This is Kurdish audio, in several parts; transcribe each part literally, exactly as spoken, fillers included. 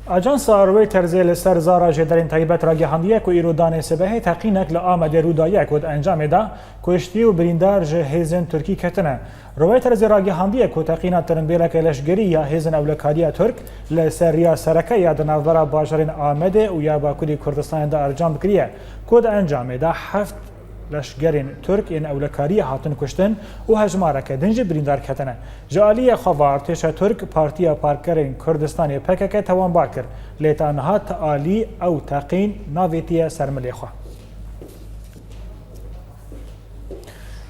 Ajansa Reutersê li ser zara jêderên taybet ragihandiye ku îro danê sibehê teqînek li Amedê rû daye ku di encamê de kuştî û birîndar ji hêzên Tirkî ketine. Reutersê ragihandiye ku teqîna tirimbêleke leşgerî ya hêzên ewlekariya Tirk li ser riya sereke ya di navbera bajarên Amedê û ya Bakurê Kurdistanê de ercam kiriye ku di encamê de heft leşgerên Tirk yên ewlekariyê hatin kuştin û hejmareke din jî birîndar ketine. Ji aliyê xwe ve artêşa Tirk Partiya Karkerên Kurdistanê P K K tawanbar kir, lê ta niha ti alî ew teqîn navêtiye ser milê xwe.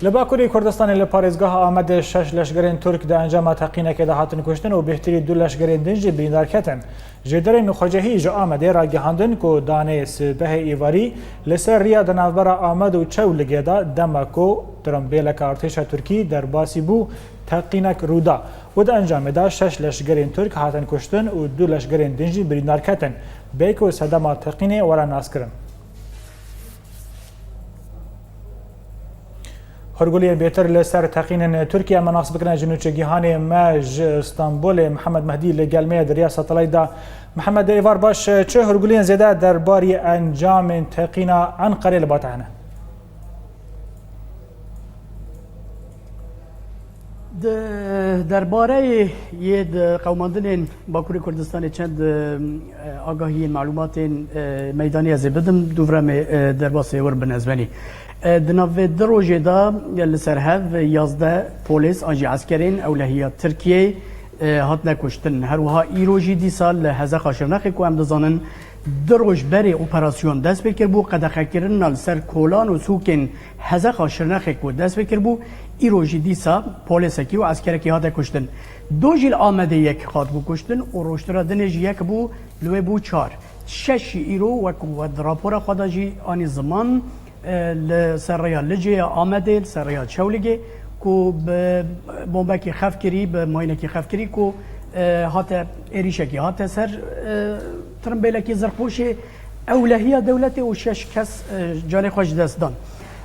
Li Bakurê Kurdistanê li parêzgeha Amedê şeş leşgerên Tirk di encama teqînekê de hatin kuştin û bêhtirî du leşgerên din jî birîndar ketin. Jêderên xwecehî ji Amedê ragihandin ku danê sibehê êvarî li ser riya di navbera Amed û Çewligê de dema ku tirimbêleka artêşa Tirkî derbasî bû, teqînek rû da û di encamê de şeş leşgerên Tirk hatin kuştin û du leşgerên din jî birîndar ketin. Bê ku sedema teqînê were naskirin. Hûrguliyên bêtir li ser teqînên Tirkiye me nas bikine ji nûçegihanê me ji Stenbolê. Mihemed Mehdî li gel me ye di riya satelayt de. Mihemed, êvar baş, çi hûrguliyên zêde derbarî encamên teqîna Enqerê li ba te hene? Di derbareyê yê di qewmandinên Bakurê Kurdistanê çend, e, agahiyên, malûmatên, e, meydanî ez ê bidim, dûvra me, e, derbasê wir bin ez benî. E, di nav vê di rojê de li ser hev yazdeh polês an jî eskerên ewlehiya Tirkiyeyê, e, hatine kuştin. Her wiha îro jî dîsa li Hezexa Şirnexê ku em dizanin, du roj berê operasyon dest pê kiribû, qedexekirina li ser kolan û sûkên Hezexa Şirnexê ku dest pê kiribû, îro jî dîsa polêsekî û eskerekî hate kuştin. Do jî li Amedê yek hatibû kuştin û rojtira dinê jî yek bû, li wê bû çar. Şeş jî îro, wek ku we di rapora xwe de jî anî ziman, e, li ser rêya Licê ya Amedê, li ser rêya Çewligê, ku bi bombekî xev kirî, bi mayînekî xev kirî, ku, e, hate êrîşekî hate ser, e, tirimbêlekî zirxpoşê ewlehiya dewletê û şeş kes, e, canê xwe ji dest dan.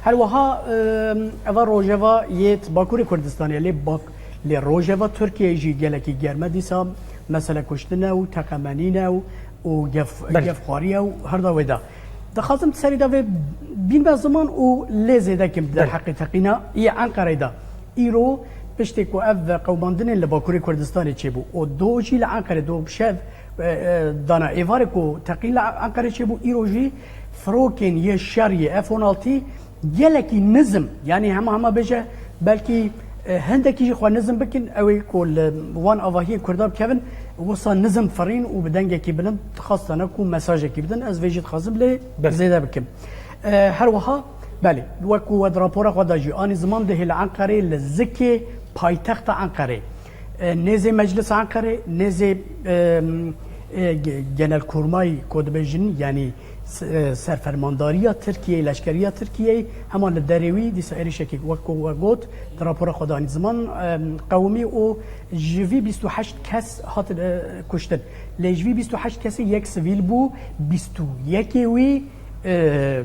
Her wiha, e, eva rojeva yê Bakurê Kurdistanê, lê bak-, lê rojeva Tirkiyeyê jî gelekî germ e dîsa, mesele kuştin e û teqemenîn e û, û gef-, Belê. gefxwarî e û her da wê de. Dixwazim serî de vê bînme ziman û lê zêde kim Belê. derheqê teqîna yê Enqereyê de. Îro piştê ku ev qewmandinên li Bakurê Kurdistanê çêbû û do jî li Enqerê do bi şev, e, e, dana êvarê ku teqîn li Enqerê çêbû, îro jî firokên yê şer yê F on altı gelekî nizm, yanî hema hema bêje belkî, e, hindekî jî xwe nizm bikin, ew ê ku li wan avahiyên Kurda bikevin, wisa nizm firîn û bi dengekî bilind dixwastane ku mesajekî bidin, ez vê jî dixwazim lê Belê. zêde bikim. E, her wiha, belê, wek ku we di rapora xwe de jî anî ziman dihê li Enqerê li zikê paytexta Enqerê, e, nêzê Meclisa Enqerê, nêzê, e, e, ge-, Genelkurmay ku dibêjin, yanî s-, e, serfermandariya Tirkiyeyê, leşkeriya Tirkiyeyê, hema li derê wî dîsa êrişekê wek ku we got, di rapora xwe de anî ziman, e, qewimî û ji vî bîst û heşt kes hatin, e, kuştin. Lê ji vî bîst û heşt kesê yek sivîl bû, bîst û yekê wî, e,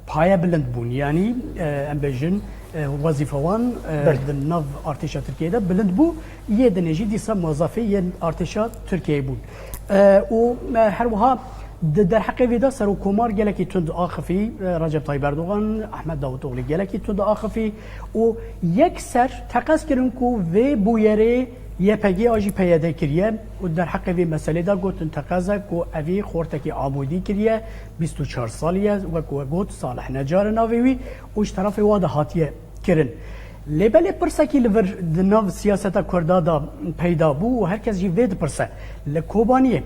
paye bilind bûn. Yanî, e, em bêjin, e, wezîfewan, e, Belê. di nav artêşa Tirkiyeyê de bilind bû. Yê dinê jî dîsa muwezefê yên artêşa Tirkiyeyê bûn. E, û, e, her wiha di derheqê vê de Serokkomar gelekî tund axifî, e, Recep Tayyip Erdogan, Ahmet Davutoğlu gelekî tund axifî û yekser teqez kirin ku vê bûyerê Y P G a jî P Y D kiriye û derheqê vê meselê de gotin teqez e ku evî xortekî amûdî kiriye, bîst û çar salî ye, wek we got Salih Necar e navê wî û ji terefê wa de hatiye kirin. Lê belê pirsekî li vir di nav siyaseta Kurda de peyda bû û her kes jî vê dipirse, li Kobaniyê,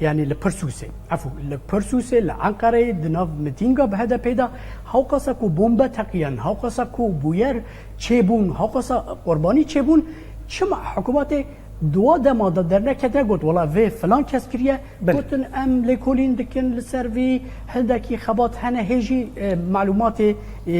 yanî li Pirsûsê, efû, li Pirsûsê, li Enqereyê, di nav mitînga bi H D P'ê de, hewqasa ku bombe teqiyan, hewqasa ku bûyer çêbûn, hewqasa qurbanî çêbûn, çima hikûmetê di wa dema de dernekete got, wela vê filan kes kiriye, Belê. Gotin em lêkolîn dikin li ser vî, hindekî xebat hene, hê jî, e, malûmatê, e,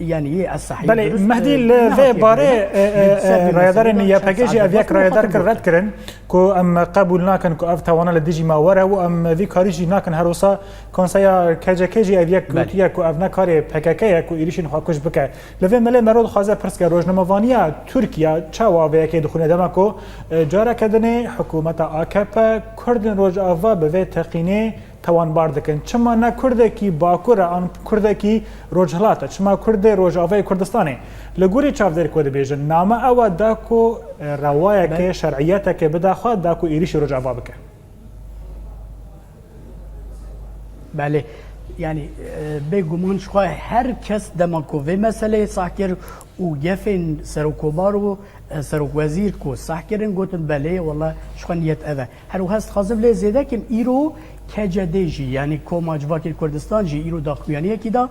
yanî yê ez sehî Belê, dirust, Mehdî, e, li vê nehatîye barê, kirin. e, e, Li ser e, vê rayedarên meselê de Y P G çend jî saet ev yek vextê rayedar kir, xatir red kirin ku em qebûl nakin ku ev tawana li dijî me were û em vî karî jî nakin. Her wisa Konseya K C K jî ev yek Belê. gotiye ku ev ne karê P K K ye ku êrîşên xwe kuj bike. Li vê melê mero dixwaze pirs ke, rojnamevaniya Tirkiye çawa vê yekê dixwîne dema ku Careke dinê hikûmeta A K P Kurdên Rojava bi vê teqînê tawanbar dikin. Çima ne Kurdekî Bakur e an Kurdekî Rojhilat e? Çima Kurdê Rojavayê Kurdistanê? Li gorî çavdêr ku dibêjin, name ew e da ku rewayeke, şer'iyeteke bida xwe, da ku êrîşî Rojava bike. Belê, yanî, e, bêguman ji xwe her kes dema ku vê meseleyê sah kir û gefên serokkomar û, e, serokwezîr ku sah kirin, gotin, belê, wela ji xwe niyet ev e. Her wiha ez dixwazim lê zêde kim, îro K C D jî, yanî Koma Civakên Kurdistan jî îro daxuyaniyekî da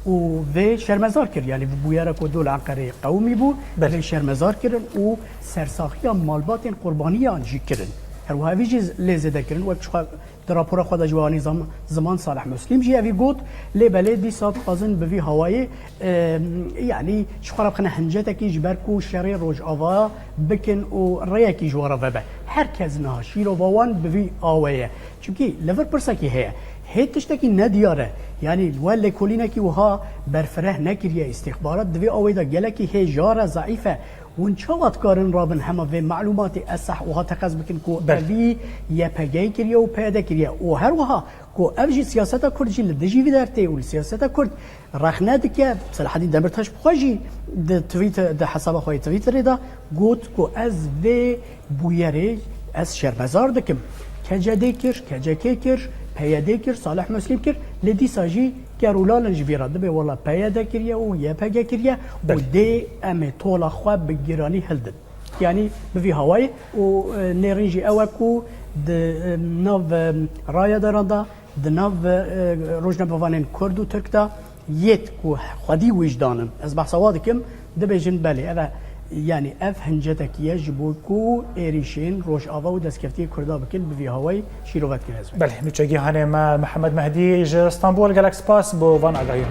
û vê şermezar kir. Yanî bi bûyera ku dol Enqereyê qewimî bû, vê şermezar kirin û sersaxiya malbatên qurbaniyan jî kirin. Her wiha vî jî lê zêde kirin, wek ji xwe di rapora xwe de ji wanî zam-, ziman Salih Muslim jî evî got, lê belê dîsa dixwazin bi vî hawayê, e, yanî ji xwe re bixine hincetekî ji ber ku şerê Rojava bikin û rêyekî ji wan re vebe. Her kes niha şîrova wan bi vî awê ye. Çimkî li vir pirsekî heye. Hê tiştekî nediyar e. Yanî we lêkolînekî wiha berfireh nekiriye, îstîxbarat di vê awê de gelekî hêja re zeîf e. Hûn çawa dikarin rabin hema vê malûmatê eseh wiha teqez bikin ku evî Y P G kiriye û P Y D kiriye û her wiha ku ev jî siyaseta Kurd jî li dijî vî der tê û li siyaseta Kurd rexne dike. Selahedîn Demirtaş bi xwe jî di Twitter, di hesaba xwe yê Twitterê de got ku ez vê bûyerê ez şermezar dikim. K C D kir, K C K kir, P Y D kir, Salih Muslim kir, lê dîsa jî ker û lal in ji vî re. Dibê wela P Y D kiriye û Y P G kiriye û dê em ê tola xwe bi giranî hildin. Yanî bi vî hawayê û, e, nêrîn jî ew e ku di, e, nav, e, rayedaran de, di nav, e, rojnamevanên Kurd û Tirk de yêt ku xwedî wijdan in. Ez behsa wa dikim, dibêjin belê, ev e, yanî ev hincetekî ye ji bo ku êrîşên Rojava û destkeftiyê Kurda bikin, bi vî hawayî şîrove dikin ez. Belê, nûçegîhanê me Mihemed Mehdî ji Stenbol, gelek spas bo van agahiyan.